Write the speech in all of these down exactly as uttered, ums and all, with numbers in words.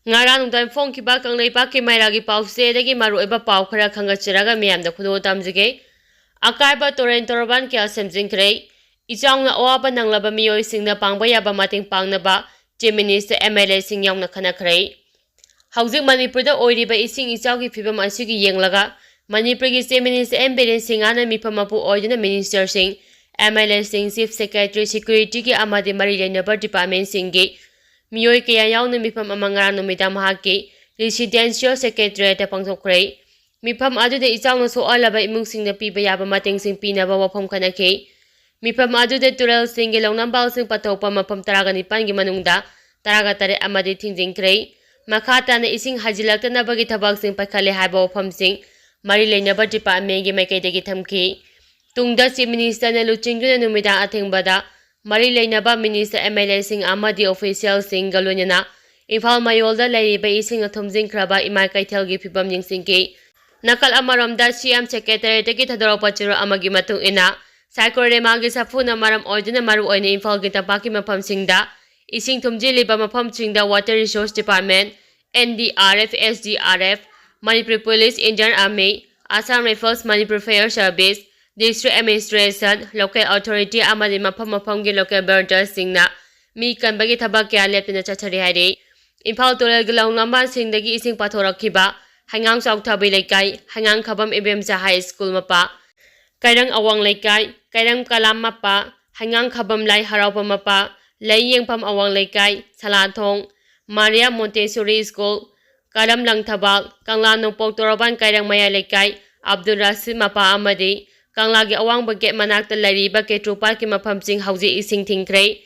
ꯉꯔꯥꯡ ꯅꯨꯡꯗꯥꯡ ꯐꯣꯡꯈꯤꯕ ꯀꯪꯂꯩꯄꯥꯛꯀꯤ ꯃꯩꯔꯥꯒꯤ ꯄꯥꯎꯆꯦꯗꯒꯤ ꯃꯔꯨꯑꯣꯏꯕ ꯄꯥꯎ ꯈꯔ ꯈꯪꯒꯠꯆꯔꯒ ꯃꯤꯌꯥꯝꯗ ꯈꯨꯗꯣꯜ ꯇꯝꯖꯒꯦ꯫ ꯑꯀꯥꯏꯕ ꯇꯨꯔꯦꯟ ꯇꯣꯔꯕꯥꯟ ꯀꯌꯥ ꯁꯦꯝꯖꯤꯟꯈ꯭ꯔꯦ꯫ ꯏꯆꯥꯎꯅ ꯑꯋꯥꯕ ꯅꯪꯂꯕ ꯃꯤꯑꯣꯏꯁꯤꯡꯅ ꯄꯥꯡꯕ ꯌꯥꯕ ꯃꯇꯦꯡ ꯄꯥꯡꯅꯕ Chief Minister, M L Aꯁꯤꯡ ꯌꯥꯎꯅ ꯈꯟꯅꯈ꯭ꯔꯦ꯫ ꯍꯧꯖꯤꯛ ꯃꯅꯤꯄꯨꯔꯗ ꯑꯣꯏꯔꯤꯕ ꯏꯁꯤꯡ ꯏꯆꯥꯎꯒꯤ ꯐꯤꯕꯝ ꯑꯁꯤꯒꯤ ꯌꯦꯡꯂꯒ ꯃꯅꯤꯄꯨꯔꯒꯤ Chief Minister N ꯕꯤꯔꯦꯟ ꯁꯤꯡꯍꯅ ꯃꯤꯐꯝ ꯃꯄꯨ ꯑꯣꯏꯗꯨꯅ Ministerꯁꯤꯡ, M L Aꯁꯤꯡ, Chief Secretary, Securityꯒꯤ ꯑꯃꯗꯤ ꯃꯔꯤ ꯂꯩꯅꯕ departmentꯁꯤꯡꯒꯤ ꯃꯤꯑꯣꯏ ꯀꯌꯥ ꯌꯥꯎꯅ ꯃꯤꯐꯝ ꯑꯃ ꯉꯔꯥꯡ ꯅꯨꯃꯤꯗꯥꯡ ꯃꯍꯥꯛꯀꯤ Residential Secretariatꯇ ꯄꯥꯡꯊꯣꯛꯈ꯭ꯔꯦ꯫ ꯃꯤꯐꯝ ꯑꯗꯨꯗ ꯏꯆꯥꯎꯅ ꯁꯣꯛꯍꯜꯂꯕ ꯏꯃꯨꯡꯁꯤꯡꯗ ꯄꯤꯕ ꯌꯥꯕ ꯃꯇꯦꯡꯁꯤꯡ ꯄꯤꯅꯕ ꯋꯥꯐꯝ ꯈꯟꯅꯈꯤ꯫ ꯃꯤꯐꯝ ꯑꯗꯨꯗ ꯇꯨꯔꯦꯜꯁꯤꯡꯒꯤ ꯂꯧꯅꯝꯕꯥꯜꯁꯤꯡ ꯄꯥꯊꯣꯛꯄ ꯃꯐꯝ ꯇꯔꯥꯒ ꯅꯤꯄꯥꯟꯒꯤ ꯃꯅꯨꯡꯗ ꯇꯔꯥꯒ ꯇꯔꯦꯠ ꯑꯃꯗꯤ ꯊꯤꯡꯖꯤꯟꯈ꯭ꯔꯦ꯫ ꯃꯈꯥ ꯇꯥꯅ ꯏꯁꯤꯡ ꯍꯥꯏꯖꯤꯜꯂꯛꯇꯅꯕꯒꯤ ꯊꯕꯛꯁꯤꯡ ꯄꯥꯏꯈꯠꯂꯦ ꯍꯥꯏꯕ ꯋꯥꯐꯝꯁꯤꯡ ꯃꯔꯤ ꯂꯩꯅꯕ departmentꯒꯤ ꯃꯥꯏꯀꯩꯗꯒꯤ ꯊꯝꯈꯤ꯫ ꯇꯨꯡꯗ Chief Ministerꯅ ꯂꯨꯆꯤꯡꯗꯨꯅ ꯅꯨꯃꯤꯗꯥꯡ ꯑꯊꯦꯡꯕꯗ ꯃꯔꯤ ꯂꯩꯅꯕ Minister, M L Aꯁꯤꯡ ꯑꯃꯗꯤ officialꯁꯤꯡꯒ ꯂꯣꯏꯅꯅ ꯏꯝꯐꯥꯜ ꯃꯌꯣꯜꯗ ꯂꯩꯔꯤꯕ ꯏꯁꯤꯡꯅ ꯊꯨꯝꯖꯤꯟꯈ꯭ꯔꯕ ꯏꯃꯥ ꯀꯩꯊꯦꯜꯒꯤ ꯐꯤꯕꯝ ꯌꯦꯡꯁꯤꯟꯈꯤ꯫ ꯅꯥꯀꯜ ꯑꯃꯔꯣꯝꯗ C M Secretariatꯇꯒꯤ ꯊꯥꯗꯣꯔꯛꯄ ꯆꯦꯔꯣꯜ ꯑꯃꯒꯤ ꯃꯇꯨꯡ ꯏꯟꯅ, ꯁꯥꯏꯀ꯭ꯂꯣꯟ ꯔꯦꯃꯥꯒꯤ ꯁꯥꯐꯨꯅ ꯃꯔꯝ ꯑꯣꯏꯗꯨꯅ ꯃꯔꯨꯑꯣꯏꯅ ꯏꯝꯐꯥꯜꯒꯤ ꯇꯝꯄꯥꯛꯀꯤ ꯃꯐꯝꯁꯤꯡꯗ ꯏꯁꯤꯡ ꯊꯨꯝꯖꯤꯜꯂꯤꯕ ꯃꯐꯝꯁꯤꯡꯗ Water Resource Department, N D R F, S D R F, Manipur Police, Indian Army, Assam Rifles, Manipur Fire Service, District Administration, Local Authority ꯑꯃꯗꯤ ꯃꯐꯝ ꯃꯐꯝꯒꯤ local volunteersꯁꯤꯡꯅ ꯃꯤ ꯀꯟꯕꯒꯤ ꯊꯕꯛ ꯀꯌꯥ ꯂꯦꯞꯇꯅ ꯆꯠꯊꯔꯤ ꯍꯥꯏꯔꯤ꯫ ꯏꯝꯐꯥꯜ ꯇꯨꯔꯦꯜꯒꯤ ꯂꯧ ꯂꯝꯕꯥꯟꯁꯤꯡꯗꯒꯤ ꯏꯁꯤꯡ ꯄꯥꯊꯣꯔꯛꯈꯤꯕ ꯍꯩꯉꯥꯡ ꯆꯥꯎꯊꯥꯕꯤ ꯂꯩꯀꯥꯏ, ꯍꯩꯉꯥꯡꯈꯕꯝ ꯏꯕꯦꯝꯆꯥ High School ꯃꯄꯥ, ꯀꯩꯔꯪ ꯑꯋꯥꯡ ꯂꯩꯀꯥꯏ, ꯀꯩꯔꯪ ꯀꯂꯥꯝ ꯃꯄꯥ, ꯍꯩꯉꯥꯡꯈꯕꯝ ꯂꯥꯏ ꯍꯔꯥꯎꯕ ꯃꯄꯥ, ꯂꯩ ꯌꯦꯡꯐꯝ ꯑꯋꯥꯡ ꯂꯩꯀꯥꯏ, ꯁꯂꯥꯊꯣꯡ, Maria Montessori School, ꯀꯂꯝ ꯂꯪꯊꯕꯥꯜ, ꯀꯪꯂꯥ ꯅꯣꯡꯄꯣꯛ ꯇꯣꯔꯕꯥꯟ ꯀꯩꯔꯪ ꯃꯌꯥꯏ ꯂꯩꯀꯥꯏ, ꯑꯕꯗꯨꯜ ꯔꯥꯁꯤꯗ ꯃꯄꯥ ꯑꯃꯗꯤ ꯀꯪꯂꯥꯒꯤ ꯑꯋꯥꯡꯕ gate ꯃꯅꯥꯛꯇ ꯂꯩꯔꯤꯕ ꯀꯦꯇ꯭ꯔꯨꯄꯥꯠꯀꯤ ꯃꯐꯝꯁꯤꯡ ꯍꯧꯖꯤꯛ ꯏꯁꯤꯡ ꯊꯤꯡꯈ꯭ꯔꯦ꯫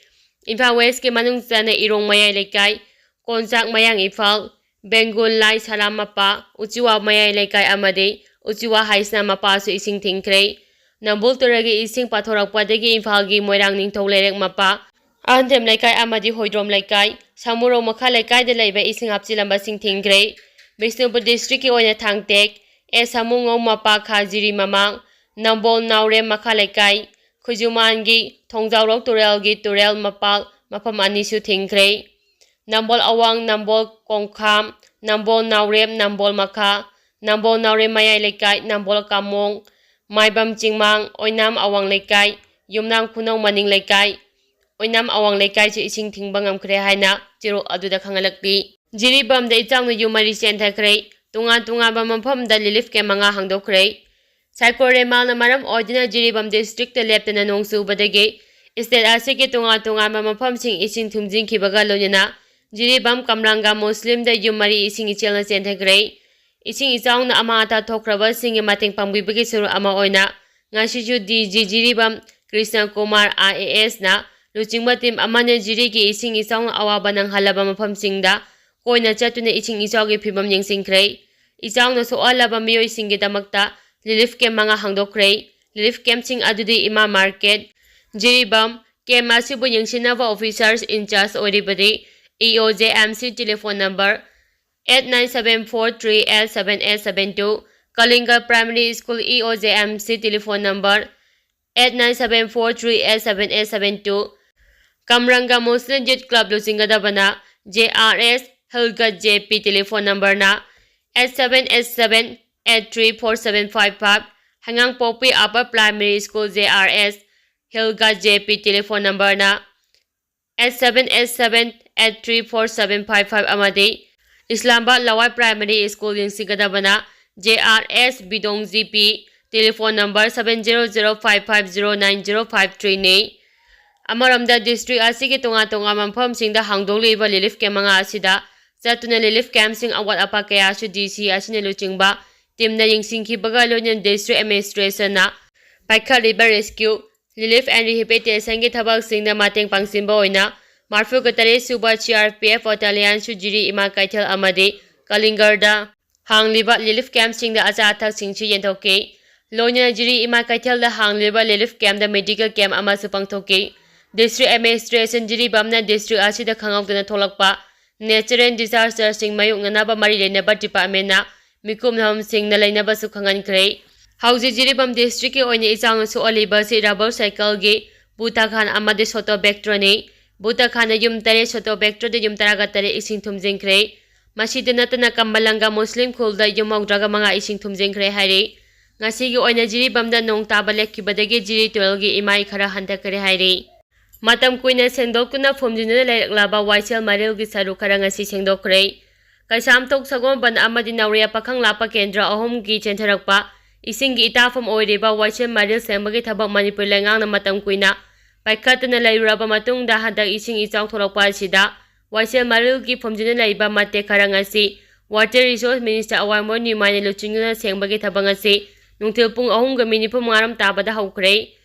ꯏꯝꯐꯥꯜ Westꯀꯤ ꯃꯅꯨꯡ ꯆꯟꯅ ꯏꯔꯣꯡ ꯃꯌꯥꯏ ꯂꯩꯀꯥꯏ, ꯀꯣꯟꯆꯥꯛ ꯃꯌꯥꯡ ꯏꯝꯐꯥꯜ, ꯕꯦꯡꯒꯨꯜ ꯂꯥꯏ ꯁꯂꯥꯝ ꯃꯄꯥ, ꯎꯆꯤꯋꯥ ꯃꯌꯥꯏ ꯂꯩꯀꯥꯏ ꯑꯃꯗꯤ ꯎꯆꯤꯋꯥ ꯍꯥꯏꯁꯅꯥ ꯃꯄꯥꯁꯨ ꯏꯁꯤꯡ ꯊꯤꯡꯈ꯭ꯔꯦ꯫ ꯅꯝꯕꯨꯜ ꯇꯨꯔꯦꯜꯒꯤ ꯏꯁꯤꯡ ꯄꯥꯊꯣꯔꯛꯄꯗꯒꯤ ꯏꯝꯐꯥꯜꯒꯤ ꯃꯣꯏꯔꯥꯡ ꯅꯤꯡꯊꯧ ꯂꯩꯔꯛ ꯃꯄꯥ, ꯑꯍꯟꯊꯦꯝ ꯂꯩꯀꯥꯏ ꯑꯃꯗꯤ ꯍꯣꯏꯗ꯭ꯔꯣꯝ ꯂꯩꯀꯥꯏ, ꯁꯥꯃꯨꯔꯣꯛ ꯃꯈꯥ ꯂꯩꯀꯥꯏꯗ ꯂꯩꯕ ꯏꯁꯤꯡ ꯍꯥꯞꯆꯤꯜꯂꯝꯕꯁꯤꯡ ꯊꯤꯡꯈ꯭ꯔꯦ꯫ ꯕꯤꯁꯅꯨꯄꯨꯔ districtꯀꯤ ꯑꯣꯏꯅ ꯊꯥꯡꯇꯦꯛ, ꯑꯦ ꯁꯥꯃꯨꯉꯧ ꯃꯄꯥ ꯈꯥꯖꯤꯔꯤ ꯃꯃꯥꯡ, ꯅꯝꯕꯣꯜ ꯅꯥꯎꯔꯦꯝ ꯃꯈꯥ ꯂꯩꯀꯥꯏ, ꯈꯨꯖꯨꯃꯥꯟꯒꯤ ꯊꯣꯡꯖꯥꯎꯔꯣꯛ ꯇꯨꯔꯦꯜꯒꯤ ꯇꯨꯔꯦꯜ ꯃꯄꯥꯜ ꯃꯐꯝ ꯑꯅꯤꯁꯨ ꯊꯤꯡꯈ꯭ꯔꯦ꯫ ꯅꯝꯕꯣꯜ ꯑꯋꯥꯡ, ꯅꯝꯕꯣꯜ ꯀꯣꯡꯈꯥꯝ, ꯅꯝꯕꯣꯜ ꯅꯥꯎꯔꯦꯝ, ꯅꯝꯕꯣꯜ ꯃꯈꯥ, ꯅꯝꯕꯣꯜ ꯅꯥꯎꯔꯦꯝ ꯃꯌꯥꯏ ꯂꯩꯀꯥꯏ, ꯅꯝꯕꯣꯜ ꯀꯥꯃꯣꯡ, ꯃꯥꯏꯕꯝ ꯆꯤꯡꯃꯥꯡ, ꯑꯣꯏꯅꯥꯝ ꯑꯋꯥꯡ ꯂꯩꯀꯥꯏ, ꯌꯨꯝꯅꯥꯝ ꯈꯨꯅꯧ ꯃꯅꯤꯡ ꯂꯩꯀꯥꯏ, ꯑꯣꯏꯅꯥꯝ ꯑꯋꯥꯡ ꯂꯩꯀꯥꯏꯁꯨ ꯏꯁꯤꯡ ꯊꯤꯡꯕ ꯉꯝꯈ꯭ꯔꯦ ꯍꯥꯏꯅ ꯆꯦꯔꯣꯜ ꯑꯗꯨꯗ ꯈꯪꯍꯜꯂꯛꯂꯤ꯫ ꯖꯤꯔꯤꯕꯥꯝꯗ ꯏꯆꯥꯎꯅ ꯌꯨꯝ ꯃꯔꯤ ꯆꯦꯟꯊꯈ꯭ꯔꯦ꯫ ꯇꯣꯉꯥꯟ ꯇꯣꯉꯥꯟꯕ ꯃꯐꯝꯗ relief camp ꯃꯉꯥ ꯍꯥꯡꯗꯣꯛꯈ꯭ꯔꯦ꯫ ꯁꯥꯏꯀ꯭ꯂꯣꯟ ꯔꯦꯃꯥꯜꯅ ꯃꯔꯝ ꯑꯣꯏꯗꯨꯅ ꯖꯤꯔꯤꯕꯥꯝ district ꯂꯦꯞꯇꯅ ꯅꯣꯡ ꯆꯨꯕꯗꯒꯤ state ꯑꯁꯤꯒꯤ ꯇꯣꯉꯥꯟ ꯇꯣꯉꯥꯟꯕ ꯃꯐꯝꯁꯤꯡ ꯏꯁꯤꯡ ꯊꯨꯝꯖꯤꯟꯈꯤꯕꯒ ꯂꯣꯏꯅꯅ ꯖꯤꯔꯤꯕꯥꯝ ꯀꯝꯔꯥꯡꯒꯥ ꯃꯨꯁꯂꯤꯝꯗ ꯌꯨꯝ ꯃꯔꯤ ꯏꯁꯤꯡ ꯏꯆꯦꯜꯅ ꯆꯦꯟꯊꯈ꯭ꯔꯦ꯫ ꯏꯁꯤꯡ ꯏꯆꯥꯎꯅ ꯑꯃꯥꯡ ꯑꯇꯥ ꯊꯣꯛꯈ꯭ꯔꯕꯁꯤꯡꯒꯤ ꯃꯇꯦꯡ ꯄꯥꯡꯕꯤꯕꯒꯤ ꯁꯔꯨꯛ ꯑꯃ ꯑꯣꯏꯅ ꯉꯁꯤꯁꯨ D G Jiribam Krishna Kumar I A ꯑꯦꯁꯅ ꯂꯨꯆꯤꯡꯕ team ꯑꯃꯅ ꯖꯤꯔꯤꯒꯤ ꯏꯁꯤꯡ ꯏꯆꯥꯎꯅ ꯑꯋꯥꯕ ꯅꯪꯍꯜꯂꯕ ꯃꯐꯝꯁꯤꯡꯗ ꯀꯣꯏꯅ ꯆꯠꯇꯨꯅ ꯏꯁꯤꯡ ꯏꯆꯥꯎꯒꯤ ꯐꯤꯕꯝ ꯌꯦꯡꯁꯤꯟꯈ꯭ꯔꯦ꯫ ꯏꯆꯥꯎꯅ ꯁꯣꯛꯍꯜꯂꯕ ꯃꯤꯑꯣꯏꯁꯤꯡꯒꯤꯗꯃꯛꯇ relief camp ꯃꯉꯥ ꯍꯥꯡꯗꯣꯛꯈ꯭ꯔꯦ꯫ Relief campꯁꯤꯡ ꯑꯗꯨꯗꯤ ꯏꯃꯥ market, ꯖꯤꯔꯤꯕꯥꯝ꯫ Camp ꯑꯁꯤꯕꯨ ꯌꯦꯡꯁꯤꯟꯅꯕ officers in charge ꯑꯣꯏꯔꯤꯕꯗꯤ E O J M C, telephone number eight nine seven four three eight seven eight seven two, Kalinga Primary School E O J M C, telephone number eight nine seven four three eight seven eight seven two, Kamranga Muslim Youth Club ꯂꯨꯆꯤꯡꯒꯗꯕꯅ J R S Hilgat J P, telephone numberꯅ eight seven eight seven eight three four seven five five, Hangangpokpi Upper Primary School J R S Hilgat J P, telephone numberꯅ eight seven eight seven eight three four seven five five ꯑꯃꯗꯤ Islamabad Lawai Primary School ꯌꯦꯡꯁꯤꯟꯒꯗꯕꯅ J R S Bidong G P, telephone number seven zero zero five five zero nine zero five three ꯅꯤ꯫ ꯑꯃꯔꯣꯝꯗ district ꯑꯁꯤꯒꯤ ꯇꯣꯉꯥꯟ ꯇꯣꯉꯥꯟꯕ ꯃꯐꯝꯁꯤꯡꯗ ꯍꯥꯡꯗꯣꯛꯂꯤꯕ relief camp ꯃꯉꯥ ꯑꯁꯤꯗ ꯆꯠꯇꯨꯅ relief campꯁꯤꯡ ꯑꯋꯥꯠ ꯑꯄꯥ ꯀꯌꯥꯁꯨ D C ꯑꯁꯤꯅ ꯂꯨꯆꯤꯡꯕ teamꯅ ꯌꯦꯡꯁꯤꯟꯈꯤꯕꯒ ꯂꯣꯏꯅꯅ district administrationꯅ ꯄꯥꯏꯈꯠꯂꯤꯕ rescue, relief and rehabilitationꯒꯤ ꯊꯕꯛꯁꯤꯡꯗ ꯃꯇꯦꯡ ꯄꯥꯡꯁꯤꯟꯕ ꯑꯣꯏꯅ ꯃꯔꯐꯨꯒ ꯇꯔꯦꯠ ꯁꯨꯕ C R P F battalionꯁꯨ ꯖꯤꯔꯤ ꯏꯃꯥ ꯀꯩꯊꯦꯜ ꯑꯃꯗꯤ ꯀꯂꯤꯡꯒꯔꯗ ꯍꯥꯡꯂꯤꯕ relief campꯁꯤꯡꯗ ꯑꯆꯥ ꯑꯊꯛꯁꯤꯡꯁꯨ ꯌꯦꯟꯊꯣꯛꯈꯤ꯫ ꯂꯣꯏꯅꯅ ꯖꯤꯔꯤ ꯏꯃꯥ ꯀꯩꯊꯦꯜꯗ ꯍꯥꯡꯂꯤꯕ relief campꯗ medical camp ꯑꯃꯁꯨ ꯄꯥꯡꯊꯣꯛꯈꯤ꯫ District administration ꯖꯤꯔꯤꯕꯥꯝꯅ district ꯑꯁꯤꯗ ꯈꯪꯍꯧꯗꯅ ꯊꯣꯛꯂꯛꯄ natural disasterꯁꯤꯡ ꯃꯥꯌꯣꯛꯅꯅꯕ ꯃꯔꯤ ꯂꯩꯅꯕ departmentꯅ ꯃꯤꯀꯨꯞ ꯅꯍꯨꯝꯁꯤꯡꯅ ꯂꯩꯅꯕꯁꯨ ꯈꯪꯍꯟꯈ꯭ꯔꯦ꯫ ꯍꯧꯖꯤꯛ ꯖꯤꯔꯤꯕꯥꯝ districtꯀꯤ ꯑꯣꯏꯅ ꯏꯆꯥꯎꯅ ꯁꯣꯛꯍꯜꯂꯤꯕ ꯑꯁꯤ rubber cycleꯒꯤ ꯕꯨꯇꯥꯈꯥꯟ ꯑꯃꯗꯤ ꯁꯣꯇꯣ ꯕꯦꯛꯇ꯭ꯔꯣꯅꯤ꯫ ꯕꯨꯇꯈꯥꯟꯗ ꯌꯨꯝ ꯇꯔꯦꯠ, ꯁꯣꯇꯣꯕꯦꯛꯇ꯭ꯔꯣꯗ ꯌꯨꯝ ꯇꯔꯥꯒ ꯇꯔꯦꯠ ꯏꯁꯤꯡ ꯊꯨꯝꯖꯤꯟꯈ꯭ꯔꯦ꯫ ꯃꯁꯤꯗ ꯅꯠꯇꯅ ꯀꯝꯕꯂꯪꯒ ꯃꯨꯁꯂꯤꯝ ꯈꯨꯜꯗ ꯌꯨꯝ ꯃꯧꯗ꯭ꯔꯥꯒ ꯃꯉꯥ ꯏꯁꯤꯡ ꯊꯨꯝꯖꯤꯟꯈ꯭ꯔꯦ ꯍꯥꯏꯔꯤ꯫ ꯉꯁꯤꯒꯤ ꯑꯣꯏꯅ ꯖꯤꯔꯤꯕꯥꯝꯗ ꯅꯣꯡ ꯇꯥꯕ ꯂꯦꯞꯈꯤꯕꯗꯒꯤ ꯖꯤꯔꯤ ꯇꯨꯔꯦꯜꯒꯤ ꯏꯃꯥꯏ ꯈꯔ ꯍꯟꯊꯈ꯭ꯔꯦ ꯍꯥꯏꯔꯤ꯫ ꯃꯇꯝ ꯀꯨꯏꯅ ꯁꯦꯡꯗꯣꯛꯇꯨꯅ ꯐꯨꯝꯖꯤꯟꯗꯨꯅ ꯂꯩꯔꯛꯂꯕ ꯋꯥꯏꯁꯦꯜ ꯃꯔꯤꯜꯒꯤ ꯁꯔꯨꯛ ꯈꯔ ꯉꯁꯤ ꯁꯦꯡꯗꯣꯛꯈ꯭ꯔꯦ꯫ ꯀꯩꯁꯥꯝꯊꯣꯛ ꯁꯒꯣꯜꯕꯟ ꯑꯃꯗꯤ ꯅꯥꯎꯔꯤꯌꯥ ꯄꯥꯈꯪ ꯂꯥꯛꯄ ꯀꯦꯟꯗ꯭ꯔ ꯑꯍꯨꯝꯒꯤ ꯆꯦꯟꯊꯔꯛꯄ ꯏꯁꯤꯡꯒꯤ ꯏꯇꯥꯐꯝ ꯑꯣꯏꯔꯤꯕ ꯋꯥꯏꯁꯦꯜ ꯃꯔꯤꯜ ꯁꯦꯡꯕꯒꯤ ꯊꯕꯛ ꯃꯅꯤꯄꯨꯔ ꯂꯩꯉꯥꯛꯅ ꯃꯇꯝ ꯀꯨꯏꯅ ꯄꯥꯏꯈꯠꯇꯨꯅ ꯂꯩꯔꯨꯔꯕ ꯃꯇꯨꯡꯗ ꯍꯟꯗꯛ ꯏꯁꯤꯡ ꯏꯆꯥꯎ ꯊꯣꯛꯂꯛꯄ ꯑꯁꯤꯗ ꯋꯥꯏꯁꯦꯜ ꯃꯔꯤꯜꯒꯤ ꯐꯨꯝꯖꯤꯟꯗꯨꯅ ꯂꯩꯕ ꯃꯇꯦꯛ ꯈꯔ ꯉꯁꯤ Water Resource Minister ꯑꯋꯥꯡꯕꯝ ꯅꯤꯔꯃꯥꯏꯅ ꯂꯨꯆꯤꯡꯗꯨꯅ ꯁꯦꯡꯕꯒꯤ ꯊꯕꯛ ꯉꯁꯤ ꯅꯨꯡꯊꯤꯜ ꯄꯨꯡ ꯑꯍꯨꯝꯒ ꯃꯤꯅꯤꯠ ꯅꯤꯐꯨ ꯃꯉꯥꯔꯣꯝ ꯇꯥꯕꯗ ꯍꯧꯈ꯭ꯔꯦ꯫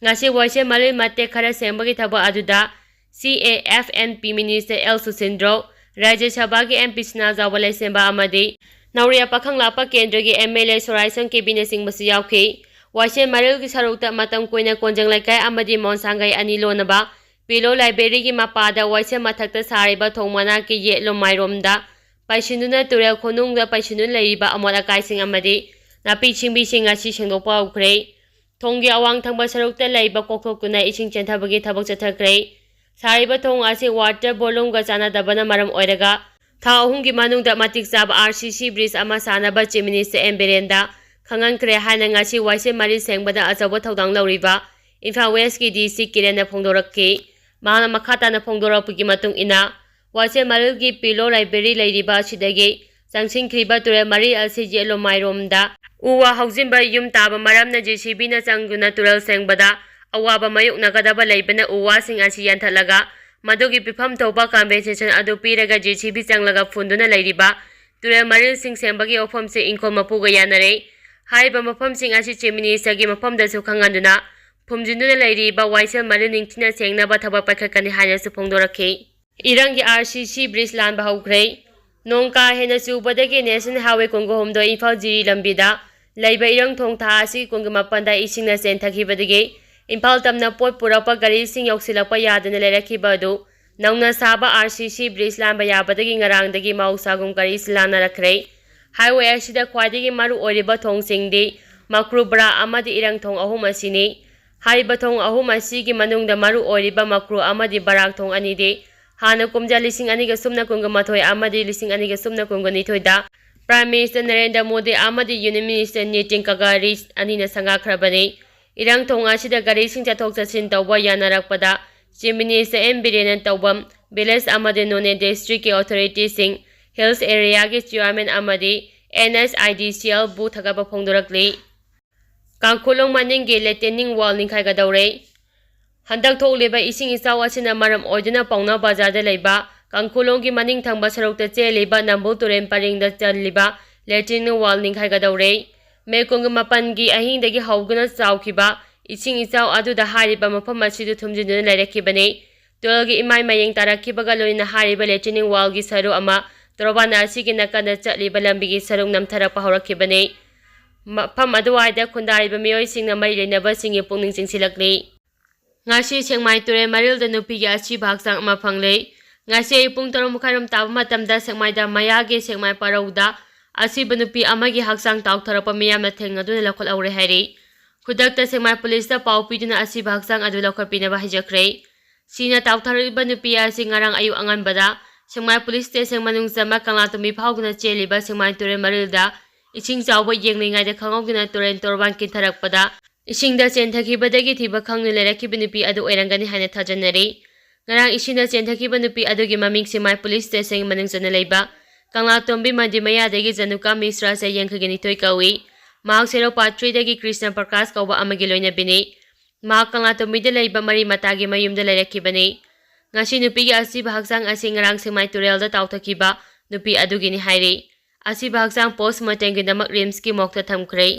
ꯉꯁꯤ ꯋꯥꯏꯁꯦꯜ ꯃꯔꯤꯜ ꯃꯇꯦꯛ ꯈꯔ ꯁꯦꯡꯕꯒꯤ ꯊꯕꯛ ꯑꯗꯨꯗ C A F N P Minister L Susindro, Rajya ꯁꯚꯥꯒꯤ M P ꯁꯅꯥꯖꯥꯎꯕ ꯂꯩꯁꯦꯝꯕ ꯑꯃꯗꯤ ꯅꯥꯎꯔꯤꯌꯥ ꯄꯥꯈꯪ ꯂꯥꯛꯄ ꯀꯦꯟꯗ꯭ꯔꯒꯤ M L A ꯁꯣꯔꯥꯏꯁꯪ ꯀꯦꯕꯤꯅꯆꯤꯡꯕꯁꯨ ꯌꯥꯎꯈꯤ꯫ ꯋꯥꯏꯁꯦꯜ ꯃꯔꯤꯜꯒꯤ ꯁꯔꯨꯛꯇ ꯃꯇꯝ ꯀꯨꯏꯅ ꯀꯣꯟꯖꯪ ꯂꯩꯀꯥꯏ ꯑꯃꯗꯤ ꯃꯣꯟꯁꯥꯡꯒꯩ ꯑꯅꯤ ꯂꯣꯟꯅꯕ ꯄꯤꯂꯣ ꯂꯥꯏꯕ꯭ꯔꯦꯔꯤꯒꯤ ꯃꯄꯥꯗ ꯋꯥꯏꯁꯦꯜ ꯃꯊꯛꯇ ꯁꯥꯔꯤꯕ ꯊꯣꯡ ꯃꯅꯥꯛꯀꯤ ꯌꯦꯠꯂꯣꯝ ꯃꯥꯏꯔꯣꯝꯗ ꯄꯥꯏꯁꯤꯟꯗꯨꯅ ꯇꯨꯔꯦꯜ ꯈꯣꯡꯅꯨꯡꯗ ꯄꯥꯏꯁꯤꯟꯗꯨꯅ ꯂꯩꯔꯤꯕ ꯑꯃꯣꯠ ꯑꯀꯥꯏꯁꯤꯡ ꯑꯃꯗꯤ ꯅꯥꯄꯤ ꯁꯤꯡꯕꯤꯁꯤꯡ ꯑꯁꯤ ꯁꯦꯡꯗꯣꯛꯄ ꯍꯧꯈ꯭ꯔꯦ꯫ ꯊꯣꯡꯒꯤ ꯑꯋꯥꯡ ꯊꯪꯕ ꯁꯔꯨꯛꯇ ꯂꯩꯕ ꯀꯣꯛꯊꯣꯛꯇꯨꯅ ꯏꯁꯤꯡ ꯆꯦꯟꯊꯕꯒꯤ ꯊꯕꯛ ꯆꯠꯊꯈ꯭ꯔꯦ꯫ ꯁꯥꯔꯤꯕ ꯊꯣꯡ ꯑꯁꯤ water volume ꯒ ꯆꯥꯟꯅꯗꯕꯅ ꯃꯔꯝ ꯑꯣꯏꯔꯒ ꯊꯥ ꯑꯍꯨꯝꯒꯤ ꯃꯅꯨꯡꯗ ꯃꯇꯤꯛ ꯆꯥꯕ R C C bridge ꯑꯃ ꯁꯥꯅꯕ Chief Minister ꯑꯦꯟ ꯕꯤꯔꯦꯟꯗ ꯈꯪꯍꯟꯈ꯭ꯔꯦ ꯍꯥꯏꯅ ꯉꯁꯤ ꯋꯥꯏꯁꯦꯜ ꯃꯔꯤꯜ ꯁꯦꯡꯕꯗ ꯑꯆꯧꯕ ꯊꯧꯗꯥꯡ ꯂꯧꯔꯤꯕ ꯏꯝꯐꯥꯜ West ꯀꯤ D C ꯀꯤꯔꯟꯅ ꯐꯣꯡꯗꯣꯔꯛꯈꯤ꯫ ꯃꯍꯥꯛꯅ ꯃꯈꯥ ꯇꯥꯅ ꯐꯣꯡꯗꯣꯔꯛꯄꯒꯤ ꯃꯇꯨꯡ ꯏꯟꯅ, ꯋꯥꯏꯁꯦꯜ ꯃꯔꯤꯜꯒꯤ ꯄꯤꯂꯣ ꯂꯥꯏꯕ꯭ꯔꯦꯔꯤ ꯂꯩꯔꯤꯕ ꯑꯁꯤꯗꯒꯤ ꯆꯪꯁꯤꯟꯈ꯭ꯔꯤꯕ ꯇꯨꯔꯦꯜ ꯃꯔꯤꯜ ꯑꯁꯤ ꯌꯦꯠꯂꯣꯝ ꯃꯥꯏꯔꯣꯝꯗ ꯎ ꯋꯥ ꯍꯧꯖꯤꯟꯕ ꯌꯨꯝ ꯇꯥꯕ ꯃꯔꯝꯅ J C B ꯅ ꯆꯪꯗꯨꯅ ꯇꯨꯔꯦꯜ ꯁꯦꯡꯕꯗ ꯑꯋꯥꯕ ꯃꯥꯌꯣꯛꯅꯒꯗꯕ ꯂꯩꯕꯅ ꯎ ꯋꯥꯁꯤꯡ ꯑꯁꯤ ꯌꯥꯟꯊꯠꯂꯒ ꯃꯗꯨꯒꯤ ꯄꯤꯐꯝ ꯊꯣꯛꯄ compensation ꯑꯗꯨ ꯄꯤꯔꯒ J C B ꯆꯪꯂꯒ ꯐꯨꯟꯗꯨꯅ ꯂꯩꯔꯤꯕ ꯇꯨꯔꯦꯜ ꯃꯔꯤꯜꯁꯤꯡ ꯁꯦꯡꯕꯒꯤ ꯋꯥꯐꯝꯁꯤ ꯏꯪꯈꯣꯜ ꯃꯄꯨꯒ ꯌꯥꯅꯔꯦ꯫ ꯍꯥꯏꯔꯤꯕ ꯃꯐꯝꯁꯤꯡ ꯑꯁꯤ Chief Minister ꯒꯤ ꯃꯐꯝꯗꯁꯨ ꯈꯪꯍꯟꯗꯨꯅ ꯐꯨꯝꯖꯤꯟꯗꯨꯅ ꯂꯩꯔꯤꯕ ꯋꯥꯏꯁꯦꯜ ꯃꯔꯤꯜ ꯅꯤꯡꯊꯤꯅ ꯁꯦꯡꯅꯕ ꯊꯕꯛ ꯄꯥꯏꯈꯠꯀꯅꯤ ꯍꯥꯏꯅꯁꯨ ꯐꯣꯡꯗꯣꯔꯛꯈꯤ꯫ ꯏꯔꯪꯒꯤ R C C bridge ꯂꯥꯟꯕ ꯍꯧꯈ꯭ꯔꯦ꯫ ꯅꯣꯡ ꯀꯥ ꯍꯦꯟꯅ ꯆꯨꯕꯗꯒꯤ National Highway ꯀꯨꯟꯒ ꯍꯨꯝꯗꯣꯏ ꯏꯝꯐꯥꯜ ꯖꯤꯔꯤ ꯂꯝꯕꯤꯗ ꯂꯩꯕ ꯏꯔꯪ ꯊꯣꯡ ꯊꯥ ꯑꯁꯤꯒꯤ ꯀꯨꯟꯒ ꯃꯥꯄꯟꯗ ꯏꯁꯤꯡꯅ ꯆꯦꯟꯊꯈꯤꯕꯗꯒꯤ ꯏꯝꯐꯥꯜ ꯇꯝꯅ ꯄꯣꯠ ꯄꯨꯔꯛꯄ ꯒꯥꯔꯤꯁꯤꯡ ꯌꯧꯁꯤꯜꯂꯛꯄ ꯌꯥꯗꯅ ꯂꯩꯔꯛꯈꯤꯕ ꯑꯗꯨ ꯅꯧꯅ ꯁꯥꯕ R C C bridge ꯂꯥꯟꯕ ꯌꯥꯕꯗꯒꯤ ꯉꯔꯥꯡꯗꯒꯤ ꯃꯍꯧꯁꯥꯒꯨꯝ ꯒꯥꯔꯤꯁꯤ ꯂꯥꯟꯅꯔꯛꯈ꯭ꯔꯦ꯫ Highway ꯑꯁꯤꯗ ꯈ꯭ꯋꯥꯏꯗꯒꯤ ꯃꯔꯨ ꯑꯣꯏꯔꯤꯕ ꯊꯣꯡꯁꯤꯡꯗꯤ ꯃꯀ꯭ꯔꯨꯕ꯭ꯔꯥ ꯑꯃꯗꯤ ꯏꯔꯪ ꯊꯣꯡ ꯑꯍꯨꯝ ꯑꯁꯤꯅꯤ꯫ ꯍꯥꯏꯔꯤꯕ ꯊꯣꯡ ꯑꯍꯨꯝ ꯑꯁꯤꯒꯤ ꯃꯅꯨꯡꯗ ꯃꯔꯨ ꯑꯣꯏꯔꯤꯕ ꯃꯀ꯭ꯔꯨ ꯑꯃꯗꯤ ꯕꯔꯥꯛ ꯊꯣꯡ ꯑꯅꯤꯗꯤ ꯍꯥꯟꯅ ꯀꯨꯝꯖꯥ ꯂꯤꯁꯤꯡ ꯑꯅꯤꯒ ꯁꯨꯞꯅ ꯀꯨꯟꯒ ꯃꯥꯊꯣꯏ ꯑꯃꯗꯤ ꯂꯤꯁꯤꯡ ꯑꯅꯤꯒ ꯁꯨꯞꯅ ꯀꯨꯟꯒ ꯅꯤꯊꯣꯏꯗ Prime Minister ꯅꯔꯦꯟꯗ꯭ꯔ ꯃꯣꯗꯤ ꯑꯃꯗꯤ Union Minister ꯅꯤꯇꯤꯟ ꯒꯗꯀꯔꯤ ꯑꯅꯤꯅ ꯁꯪꯒꯥꯈ꯭ꯔꯕꯅꯤ꯫ ꯏꯔꯥꯡ ꯊꯣꯡ ꯑꯁꯤꯗ ꯒꯥꯔꯤꯁꯤꯡ ꯆꯠꯊꯣꯛ ꯆꯠꯁꯤꯟ ꯇꯧꯕ ꯌꯥꯅꯔꯛꯄꯗ Chief Minister ꯑꯦꯟ ꯕꯤꯔꯦꯟꯅ ꯇꯧꯕꯝ village ꯑꯃꯗꯤ Noney district ꯀꯤ authority ꯁꯤꯡ, hills area ꯒꯤ chairman ꯑꯃꯗꯤ N S I D C L ꯕꯨ ꯊꯥꯒꯠꯄ ꯐꯣꯡꯗꯣꯔꯛꯂꯤ꯫ ꯀꯥꯡꯈꯨꯂꯣꯡ ꯃꯅꯤꯡꯒꯤ retaining wall ꯅꯤꯡꯈꯥꯏꯒꯗꯧꯔꯦ꯫ ꯍꯟꯗꯛ ꯊꯣꯛꯂꯤꯕ ꯏꯁꯤꯡ ꯏꯆꯥꯎ ꯑꯁꯤꯅ ꯃꯔꯝ ꯑꯣꯏꯗꯨꯅ ꯄꯥꯎꯅꯥ ꯕꯖꯥꯔꯗ ꯂꯩꯕ ꯀꯥꯡꯈꯨꯂꯣꯡꯒꯤ ꯃꯅꯤꯡ ꯊꯪꯕ ꯁꯔꯨꯛꯇ ꯆꯦꯜꯂꯤꯕ ꯅꯝꯕꯨꯜ ꯇꯨꯔꯦꯜ ꯄꯔꯤꯡꯗ ꯆꯜꯂꯤꯕ retaining wall ꯅꯤꯡꯈꯥꯏꯒꯗꯧꯔꯦ꯫ ꯃꯦ ꯀꯨꯟꯃꯥꯄꯟꯒꯤ ꯑꯍꯤꯡꯗꯒꯤ ꯍꯧꯗꯨꯅ ꯆꯥꯎꯈꯤꯕ ꯏꯁꯤꯡ ꯏꯆꯥꯎ ꯑꯗꯨꯗ ꯍꯥꯏꯔꯤꯕ ꯃꯐꯝ ꯑꯁꯤꯗ ꯊꯨꯝꯖꯤꯟꯗꯨꯅ ꯂꯩꯔꯛꯈꯤꯕꯅꯤ꯫ ꯇꯨꯔꯦꯜꯒꯤ ꯏꯃꯥꯏ ꯃꯌꯦꯡ ꯇꯥꯔꯛꯈꯤꯕꯒ ꯂꯣꯏꯅꯅ ꯍꯥꯏꯔꯤꯕ retaining wall ꯒꯤ ꯁꯔꯨꯛ ꯑꯃ ꯇꯣꯔꯕꯥꯟ ꯑꯁꯤꯒꯤ ꯅꯥꯀꯟꯗ ꯆꯠꯂꯤꯕ ꯂꯝꯕꯤꯒꯤ ꯁꯔꯨꯛ ꯅꯝꯊꯔꯛꯄ ꯍꯧꯔꯛꯈꯤꯕꯅꯤ꯫ ꯃꯐꯝ ꯑꯗꯨꯋꯥꯏꯗ ꯈꯨꯟꯗꯥꯔꯤꯕ ꯃꯤꯑꯣꯏꯁꯤꯡꯅ ꯃꯔꯤ ꯂꯩꯅꯕꯁꯤꯡꯒꯤ ꯄꯨꯛꯅꯤꯡ ꯆꯤꯡꯁꯤꯜꯂꯛꯂꯤ꯫ ꯉꯁꯤ ꯁꯦꯛꯃꯥꯏ ꯇꯨꯔꯦꯜ ꯃꯔꯤꯜꯗ ꯅꯨꯄꯤꯒꯤ ꯑꯁꯤꯕ ꯍꯛꯆꯥꯡ ꯑꯃ ꯐꯪꯂꯦ꯫ ꯉꯁꯤ ꯑꯌꯨꯛ ꯄꯨꯡ ꯇꯔꯨꯛ ꯃꯈꯥꯏꯔꯣꯝ ꯇꯥꯕ ꯃꯇꯝꯗ ꯁꯦꯛꯃꯥꯏꯗ ꯃꯌꯥꯒꯤ ꯁꯦꯛꯃꯥꯏ ꯄꯔꯧꯗ ꯑꯁꯤꯕ ꯅꯨꯄꯤ ꯑꯃꯒꯤ ꯍꯛꯆꯥꯡ ꯇꯥꯎꯊꯔꯛꯄ ꯃꯤꯌꯥꯝꯅ ꯊꯦꯡꯅꯗꯨꯅ ꯂꯧꯈꯠꯍꯧꯔꯦ ꯍꯥꯏꯔꯤ꯫ ꯈꯨꯗꯛꯇ ꯁꯦꯛꯃꯥꯏ ꯄꯨꯂꯤꯁꯇ ꯄꯥꯎ ꯄꯤꯗꯨꯅ ꯑꯁꯤꯕ ꯍꯛꯆꯥꯡ ꯑꯗꯨ ꯂꯧꯈꯠꯄꯤꯅꯕ ꯍꯥꯏꯖꯈ꯭ꯔꯦ꯫ ꯁꯤꯅ ꯇꯥꯎꯊꯔꯛꯂꯤꯕ ꯅꯨꯄꯤ ꯑꯁꯤ ꯉꯔꯥꯡ ꯑꯌꯨꯛ ꯑꯉꯟꯕꯗ ꯁꯦꯛꯃꯥꯏ ꯄꯨꯂꯤꯁ ꯁ꯭ꯇꯦꯁꯟ ꯃꯅꯨꯡ ꯆꯪꯕ ꯀꯪꯂꯥꯇꯣꯝꯕꯤ ꯐꯥꯎꯗꯨꯅ ꯆꯦꯜꯂꯤꯕ ꯁꯦꯛꯃꯥꯏ ꯇꯨꯔꯦꯜ ꯃꯔꯤꯜꯗ ꯏꯁꯤꯡ ꯆꯥꯎꯕ ꯌꯦꯡꯂꯤꯉꯩꯗ ꯈꯪꯍꯧꯗꯅ ꯇꯨꯔꯦꯜ ꯇꯣꯔꯕꯥꯟ ꯀꯤꯟꯊꯔꯛꯄꯗ ꯏꯁꯤꯡꯗ ꯆꯦꯟꯊꯈꯤꯕꯗꯒꯤ ꯊꯤꯕ ꯈꯪꯗꯅ ꯂꯩꯔꯛꯈꯤꯕ ꯅꯨꯄꯤ ꯑꯗꯨ ꯑꯣꯏꯔꯝꯒꯅꯤ ꯍꯥꯏꯅ ꯊꯥꯖꯅꯔꯤ꯫ ꯉꯔꯥꯡ ꯏꯁꯤꯡꯗ ꯆꯦꯟꯊꯈꯤꯕ ꯅꯨꯄꯤ ꯑꯗꯨꯒꯤ ꯃꯃꯤꯡ ꯁꯦꯛꯃꯥꯏ ꯄꯨꯂꯤꯁ ꯁ꯭ꯇꯦꯁꯟꯒꯤ ꯃꯅꯨꯡ ꯆꯟꯅ ꯂꯩꯕ ꯀꯪꯂꯥꯇꯣꯝꯕꯤ ꯃꯟꯗꯤꯔ ꯃꯌꯥꯗꯒꯤ ꯖꯅꯨꯀꯥ ꯃꯤꯁ꯭ꯔꯥ, ꯆꯍꯤ ꯌꯥꯡꯈꯩꯒ ꯅꯤꯊꯣꯏ ꯀꯧꯏ꯫ ꯃꯍꯥꯛ ꯁꯦꯔꯧ ꯄꯥꯠ ꯊ꯭ꯔꯤꯗꯒꯤ ꯀ꯭ꯔꯤꯁꯅ ꯄ꯭ꯔꯀꯥꯁ ꯀꯧꯕ ꯑꯃꯒꯤ ꯂꯣꯏꯅꯕꯤꯅꯤ꯫ ꯃꯍꯥꯛ ꯀꯪꯂꯥꯇꯣꯝꯕꯤꯗ ꯂꯩꯕ ꯃꯔꯤ ꯃꯇꯥꯒꯤ ꯃꯌꯨꯝꯗ ꯂꯩꯔꯛꯈꯤꯕꯅꯤ꯫ ꯉꯁꯤ ꯅꯨꯄꯤꯒꯤ ꯑꯁꯤꯕ ꯍꯛꯆꯥꯡ ꯑꯁꯤ ꯉꯔꯥꯡ ꯁꯦꯛꯃꯥꯏ ꯇꯨꯔꯦꯜꯗ ꯇꯥꯎꯊꯈꯤꯕ ꯅꯨꯄꯤ ꯑꯗꯨꯒꯤꯅꯤ ꯍꯥꯏꯔꯤ꯫ ꯑꯁꯤꯕ ꯍꯛꯆꯥꯡ post mortem ꯒꯤꯗꯃꯛ ꯔꯤꯝꯁꯀꯤ ꯃꯣꯔꯒꯇ ꯊꯝꯈ꯭ꯔꯦ꯫